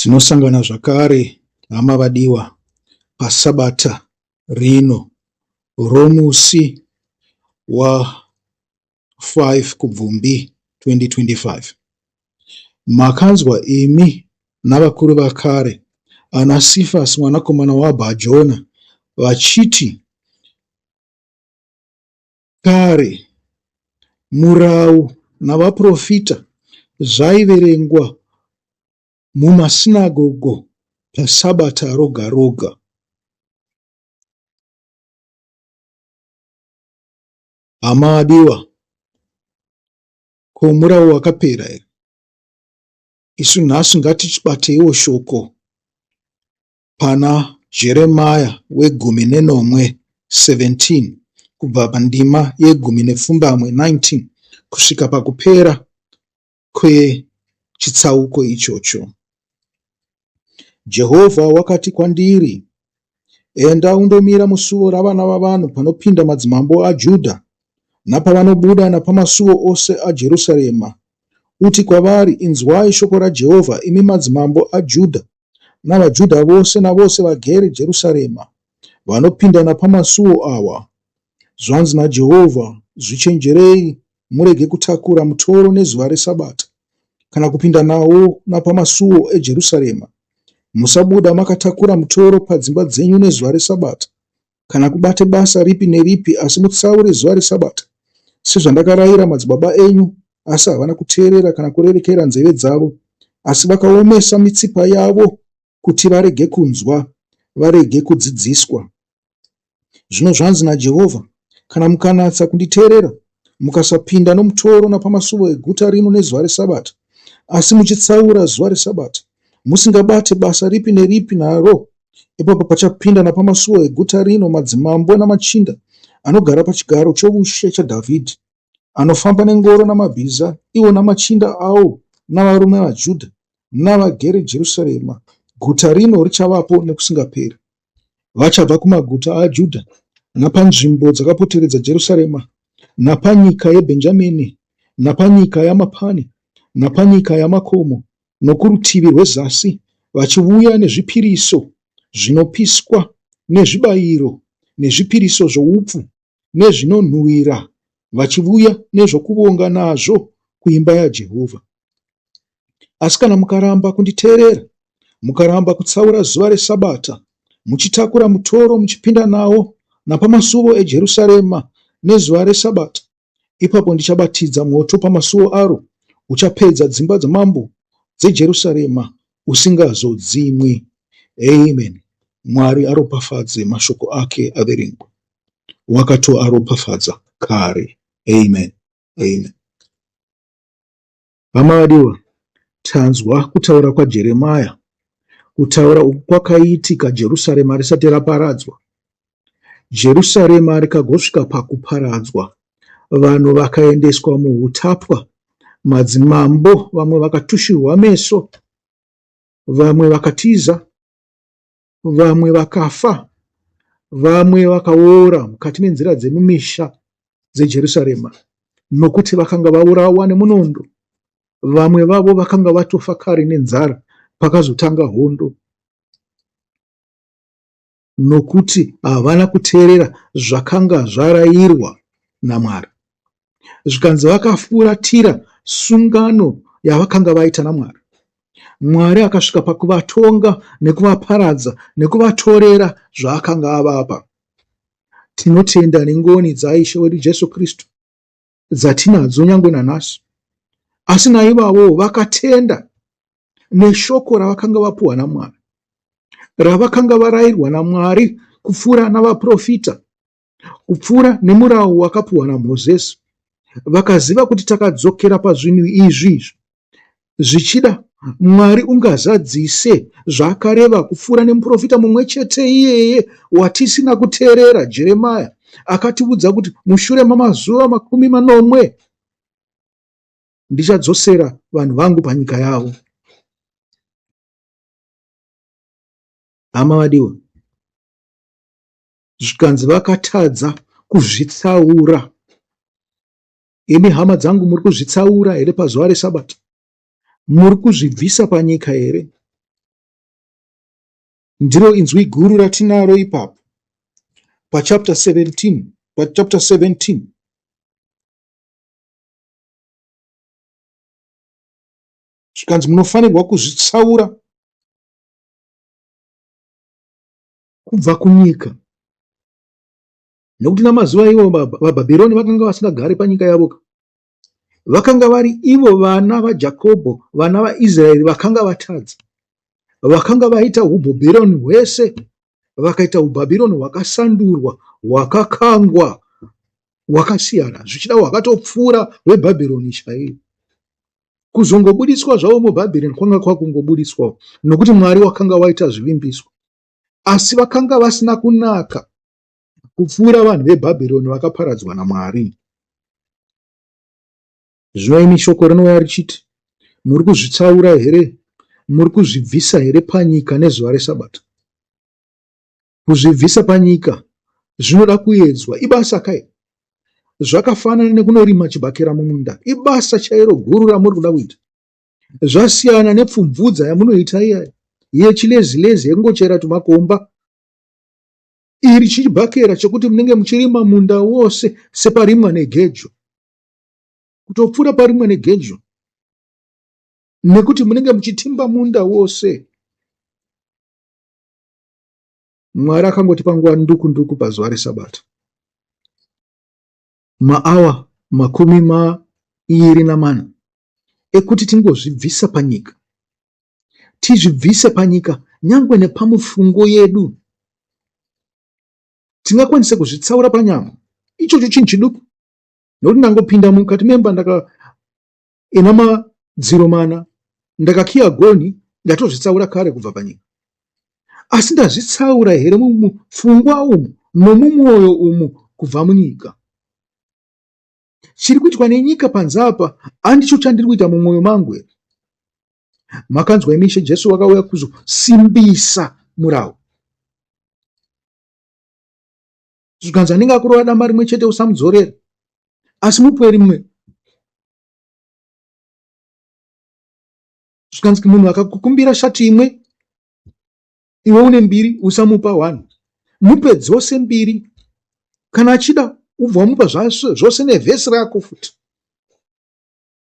Tinosangana zvakare hama vadiwa paSabata rino romusi wa 5 Kubvumbi 2025. Makanzwa imi navakuru vakare ana Sifasi mwanakomana waBhajona vachiti Kare, murau navaprofita zvaiverengwa mumasinagogo paSabata roga roga. Hama vadiwa, ko murau wakapera here? Isu nhasi ngatichibateiwo shoko pana Jeremia wegumi nenomwe 17 kubva pandima yegumi nepfumbamwe 19 kusvika pakupera kwechitsauko ichocho. Jehovha wakati kwandiri, Enda undomira musuo ravana vavanhu panopinda madzimambo aJudha, napavanobuda napamasuo ose aJerusarema, uti kwavari, Inzwai shoko raJehovha, imi madzimambo aJudha, navaJudha vose navose vagere Jerusarema, vanopinda napamasuo awa. Zvanzi naJehovha, Zvichenjerei murege kutakura mutoro nezuva reSabata, kana kupinda nawo napamasuo eJerusarema. Musabuda makatakura mutoro padzimba dzenyu nezuva reSabata, kana kubata basa ripi neripi, asi mutsaure zuva reSabata, sezvandakarayira madzibaba enyu, asi havana kuteerera kana kurerekera nzeve dzavo, asi vakaomesa mitsipa yavo kuti varege kunzwa, varege kudzidziswa. Zvino zvanzi naJehovha, kana mukanatsa kunditeerera, mukasapinda nomutoro napamasuo eguta rino nezuva reSabata, asi muchitsaura zuva reSabata, musingabate basa ripi neripi naro, Ipapo pachapinda napamasuo eguta rino madzimambo namachinda anogara pachigaro choushe chaDhavhidhi, anofamba nengoro namabhiza, iwo namachinda awo navarume vaJudha navagere Jerusarema. Guta rino richavapo nekusingaperi. Vachabva kumaguta aJudha napanzvimbo dzakapoteredza Jerusarema, napanyika yeBhenjamini, napanyika yamapani, napanyika yamakomo, nokurutivi rwezasi vachiuya nezvipiriso zvinopiswa nezvibayiro nezvipiriso zvoupfu nezvinonhuwira vachiuya nezvokuvonga nazvo kuimba yaJehovha. Asi kana mukaramba kunditeerera, mukaramba kutsaura zuva reSabata, muchitakura mutoro muchipinda nawo napamasuo eJerusarema nezuva reSabata, Ipapo ndichabatidza mwoto pamasuo aro, uchapedza dzimba dzamambo dzeJerusarema usingazodzimwi. Amen. Mwari aropafadze mashoko ake averengwa. Wakatoaropafadza kare. Amen. Amen. Hama vadiwa, tanzwa kutaura kwaJeremia. Kutaura uku kwakaitika Jerusarema risati raparadzwa. Jerusarema rikagosvika pakuparadzwa, vanhu vakaendeswa muhutapwa, madzimambo vamwe vakatushirwa meso, vamwe vakatiza, vamwe vakafa, vamwe vakaora mukati menzira dzemumisha dzeJerusarema nokuti vakanga vaurawa nemunondo. Vamwe vavo vakanga vatofa kare nenzara pakazotanga hondo nokuti havana kuteerera zvakanga zvarayirwa naMwari. Zvikanzi vakafuratira sungano yavakanga vaita naMwari. Mwari akasvika pakuvatonga nekuvaparadza nekuvatorera zvaakanga avapa. Tinotenda nengoni dzaIshe wedu Jesu Kristu dzatinadzo nyangwe nanhasi. Asi naivavowo vakatenda neshoko ravakanga vapuwa naMwari, ravakanga varayirwa naMwari kupfuura navaprofita, kupfuura nemurawu wakapuwa naMozisi. Vakaziva kuti takadzokera pazvinhu izvi izvi Zvichida Mwari ungazadzise zvaakareva kupfuura nemuprofita mumwe chete iyeye watisina kuteerera, Jeremia, akatiudza kuti mushure mamazuva 70 ndichadzosera vanhu vangu panyika yavo. Hama vadiwa, zvikanzi vakatadza kuzvitsaura. Imi hama dzangu muri kuzvitsaura here pazuva reSabata? Muri kuzvibvisa panyika here? Ndiro inzwi guru ratinaro ipapo pachapter 17, pachapter 17. Zvikanzi munofanirwa kuzvitsaura kubva kunyika nekuti namazuva ivo vaBhabhironi vakanga vasingagari panyika yavo Vakanga vari ivo vana vaJakobho, vana vaIsraeri vakanga vatadza. Vakanga vaita hubhobhironi hwese, vakaita hubhabhironi hwakasandurwa, hwakakangwa, hwakasiyana, zvichida hwakatopfuura hweBhabhironi chaiyo. Kuzongobuditswa zvavo muBhabhironi kwanga kwakungobuditswawo nokuti Mwari wakanga waita zvivimbiso. Asi vakanga vasina kunaka kupfuura vanhu veBhabhironi vakaparadzwa naMwari. Zvino imi shoko rinouya richiti, muri kuzvitsaura here? Muri kuzvibvisa here panyika nezuva reSabata? Kuzvibvisa panyika zvinoda kuedzwa, ibasa kai? Zvakafanana nekunorima chibhakera mumunda, ibasa chairo guru ramuri kuda kuita. Zvasiyana nepfumvudza yamunoita iya yechilezi-lezi yekungochera tumakomba Iri chibhakera chekuti munenge muchirima munda wose separimwa negejo. Kutopfuura parimwa negejo nekuti munenge muchitimba munda wose. Mwari akangotipa nguva nduku nduku pazuva reSabata. Maawa 24 ekuti tingozvibvisa panyika. Tizvibvise panyika nyangwe nepamufungo yedu. Tingakwanise kuzvitsaura panyama. Ichocho chinhu chiduku. Nokuti ndangopinda mukati memba ndaka ina madziro mana ndakakiya gonhi ndatozvitsaura kare kubva panyika. Asi ndazvitsaura here mupfungwa umu nomumwoyo umu kubva munyika? Chiri kuitwa nenyika panze apa handicho chandiri kuita mumwoyo mangu here? Makanzwa imi Ishe Jesu vakauya kuzosimbisa murau. Zvikanzi anenge akurova dama rimwe chete usamudzorera, asi mupe rimwe. Zvikanzi munhu akakukumbira shati imwe iwe une mbiri usamupa one mupe dzose mbiri kana achida ubva wamupa zvose nevhesi rako futi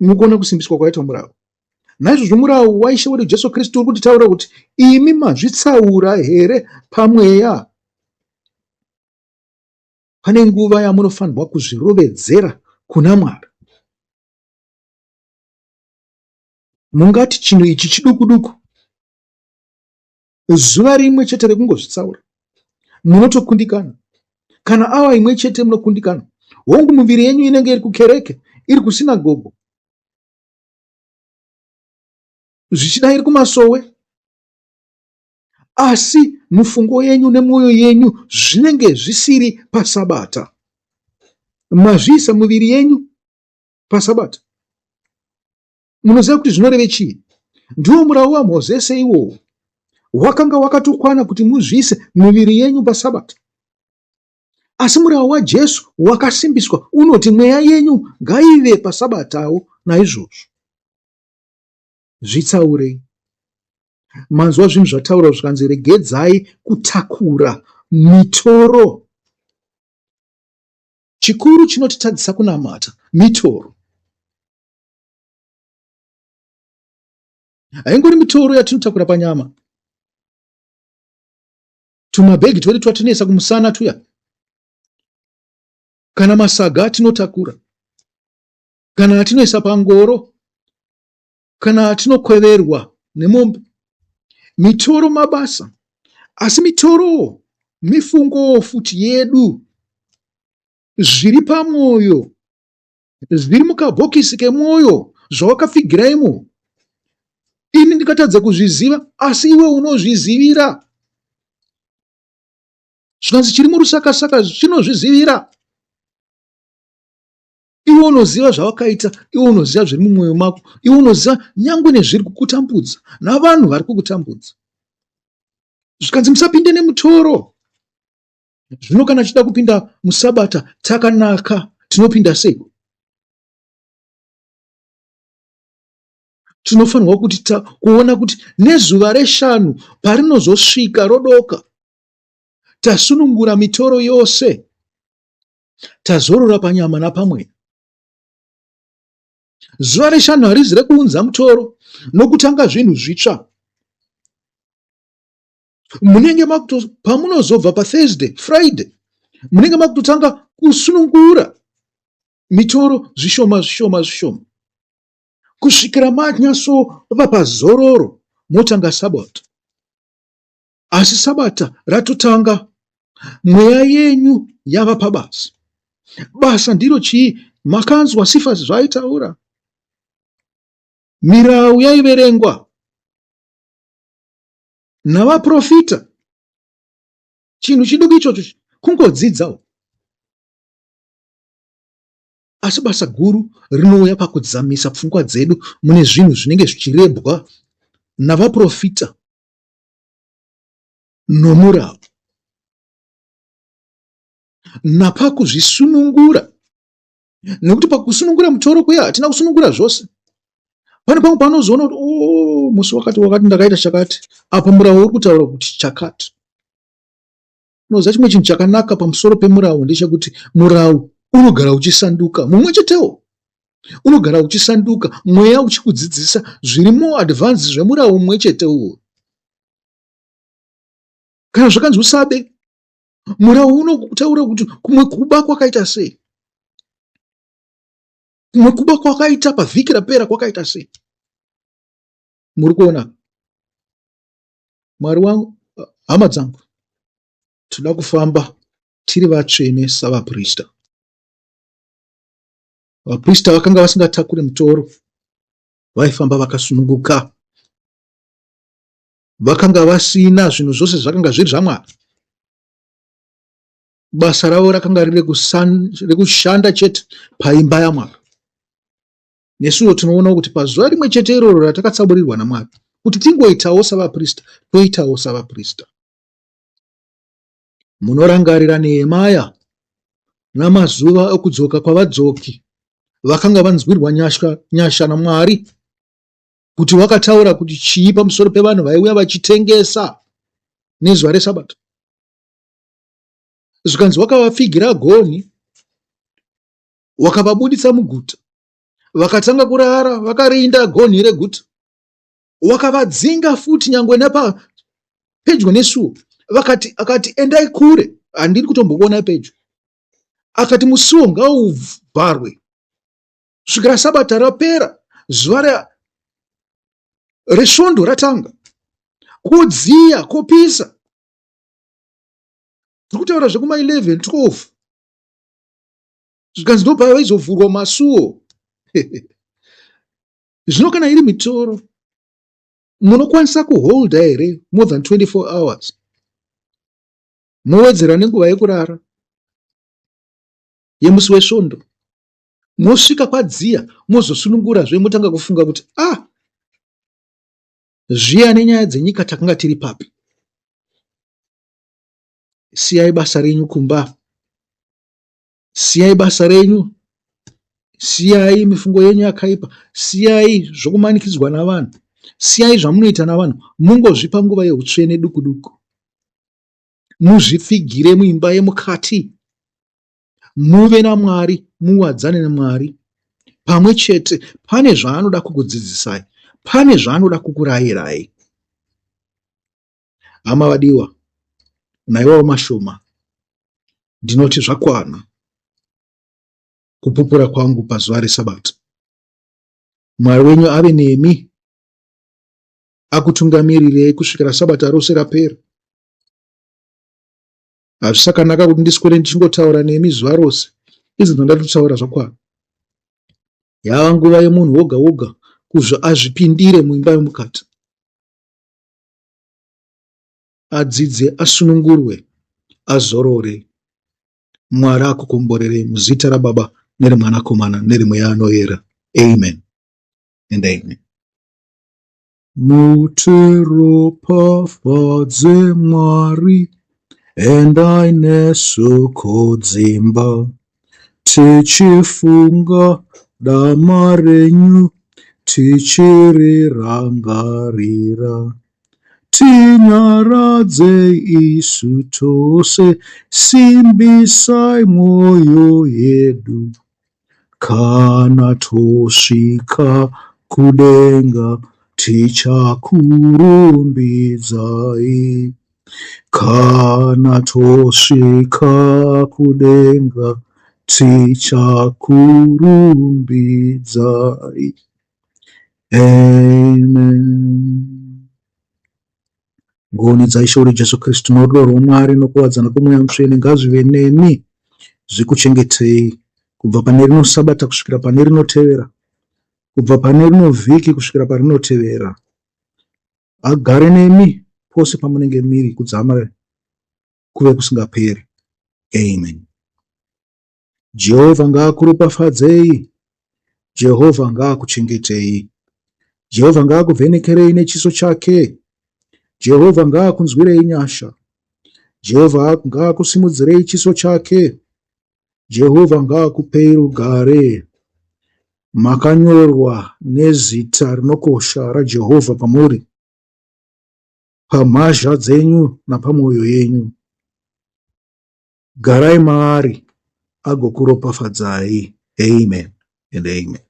mukuona kusimbiswa kwaitwa murau naizvozvo murau waishe wedu jesu kristu uri kutitaura kuti imi mazvitsaura here pamweya pane nguva yamunofanirwa kuzvirovedzera kuna mwari mungati chinhu ichi chiduku duku Zuva rimwe chete rekungozvitsaura munotokundikana. Kana awa imwe chete munokundikana. Hongu muviri yenyu inenge iri kukereke, iri kusinagogo, zvichida iri kumasowe, asi mufungo yenyu nemwoyo yenyu zvinenge zvisiri pasabata. Mazviisa muviri yenyu pasabata. Munoziva kuti zvinoreve chii? Ndiwo murau waMozese iwowo. Wakanga wakatokwana kuti muzviise miviri yenyu paSabata. Asi murau waJesu wakasimbiswa unoti mweya yenyu ngaive paSabatawo naizvozvo. Zvitsaurei. Manzwa zvinhu zvataurwa zvikanzi regedzai kutakura mitoro. Chikuru chinotitadzisa kunamata mitoro. Haingori mitoro yatinotakura panyama. Tumabhegi twedu twatinoisa kumusana tuya, kana masaga atinotakura, kana atinoisa pangoro, kana atinokweverwa nemombe. Mitoro mabasa, asi mitorowo mifungowo futi yedu, zviri pamwoyo Zviri mukabhokisi kemwoyo zvawakapfigira imo. Ini ndikatadza kuzviziva, asi iwe unozvizivira. Zvikanzi chiri murusakasaka chinozvizivira. Iwe unoziva zvawakaita, iwe unoziva zviri mumwoyo mako, iwe unoziva nyangwe nezviri kukutambudza navanhu vari kukutambudza. Zvikanzi musapinde nemutoro. Zvino kana tichida kupinda muSabata takanaka, tinopinda seiko? Tinofanirwa kuti kuona kuti nezuva reshanu parinozosvika rodoka, tasunungura mitoro yose, tazorora panyama napamweya. Zuva reshanu harizi rekuunza mutoro nokutanga zvinhu zvitsva. Munenge makuto pamunozobva paThursday, Friday, munenge makutotanga kusunungura mitoro zvishoma zvishoma zvishoma kusvikira manyatsova pazororo motanga Sabata. Asi Sabata ratotanga, mweya yenyu yava pabasa. Basa ndiro chii? Makanzwa Sifasi zvaaitaura. Mirau yaiverengwa navaprofita. Chinhu chiduku ichocho kungodzidzawo. Asi basa guru rinouya pakudzamisa pfungwa dzedu mune zvinhu zvinenge zvichirebwa navaprofita nomurau napakuzvisunungura nekuti pakusunungura mutoro kuya hatina kusunungura zvose. Pane pamwe paunozoona kuti oh, musi wakati wakati ndakaita chakati, apa murau uri kutaura kuti chakati. Unoziva chimwe chinhu chakanaka pamusoro pemurawu ndechekuti murawu unogara uchisanduka mumwe chetewo unogara uchisanduka mweya uchikudzidzisa zviri more advance zvemurawu mumwe chete uwo. Kana zvakanzi usabe, murawu unokutaura kuti kumwe kuba kwakaita sei, kumwe kuba kwakaita pavhiki rapera kwakaita sei. Muri kuona? Mwari wangu, hama dzangu, tinoda kufamba tiri vatsvene savaprista. Vaprista vakanga vasingatakuri mutoro, vaifamba vakasununguka. Vakanga vasina zvinhu zvose zvakanga zviri zvaMwari. Basa ravo rakanga riri rekushanda chete paimba yaMwari. Nesuwo tinoonawo kuti pazuva rimwe chete iroro ratakatsaburirwa naMwari kuti tingoitawo savaprista, toitawo savaprista. Munorangarira Nehemaya namazuva okudzoka kwavadzoki vakanga vanzwirwa nyasha, nyasha naMwari kuti vakataura kuti chii pamusoro pevanhu vaiuya vachitengesa nezuva reSabata. Zvikanzi wakavapfigira gonhi wakavabuditsa muguta vakatanga kurara vakarinda gonhi reguta wakavadzinga futi nyangwe nepa pedyo nesuo vakati akati endai kure handiri kutombokuonai pedyo akati musuo ngauvharwe svikira sabata rapera zuva resvondo ratanga kodziya kopisa tiri kutaura zvekuma 11 12 zvikanzi ndopavaizovhurwa masuo. Zvino kana iri mitoro munokwanisa kuholda here more than 24 hours mowedzera nenguva yekurara yemusi wesvondo mosvika kwadziya mozosunungurazve motanga kufunga kuti ah zviya nenyaya dzenyika takanga tiri papi. Siyai basa renyu kumba. Siyai basa renyu, siyai mifungo yenyu yakaipa, siyai zvokumanikidzwa navanhu, siyai zvamunoita navanhu, mungozvipa nguva yeutsvene duku duku. Muzvipfigire muimba yemukati, muve naMwari, muwadzane naMwari pamwe chete. Pane zvaanoda kukudzidzisai, pane zvaanoda kukurayirai. Hama vadiwa, naiwawo mashoma, ndinoti zvakwana kupupura kwangu pazuva reSabata. Mwari wenyu ave nemi, akutungamirirei kusvikira Sabata rose rapera. Hazvisakanaka kuti ndiswere ndichingotaura nemi zuva rose, izvo zvandatotaura zvakwana. Yava nguva yemunhu woga woga kuzvo azvipindire muimba yomukati. Adzidze asunungurwe azorore. Mwari akukomborerei muzita raBaba nereMwanakomana nereMweya Anoyera. Amen and amen. Mutiropafadze Mwari, endai nesu kudzimba, tichifunga dama renyu. Tichirirangarira. Tinyaradze isu tose, simbisai mwoyo yedu. Kana tosvika kudenga, tichakurumbidzai. Kana tosvika kudenga, tichakurumbidzai. Amen. Ngoni dzaIshe wedu Jesu Kristu norudo rwaMwari nokuwadzana kwoMweya Mutsvene ngazvive nemi zvikuchengetei kubva pane rino Sabata kusvikira pane rinotevera, kubva pane rino vhiki kusvikira parinotevera. Agare nemi pose pamunenge miri kudzamara kuve kusingaperi. Amen. Jehovha ngaakuropafadzei, Jehovha ngaakuchengetei, Jehovha ngaakuvhenekerei nechiso chake, Jehovha ngaakunzwirei nyasha, Jehovha ngaakusimudzirei chiso chake, Jehovha ngaakupei rugare. Makanyorwa nezita rinokosha raJehovha pamuri, pamhazha dzenyu napamwoyo yenyu. Garai maari agokuropafadzai. Amen and amen.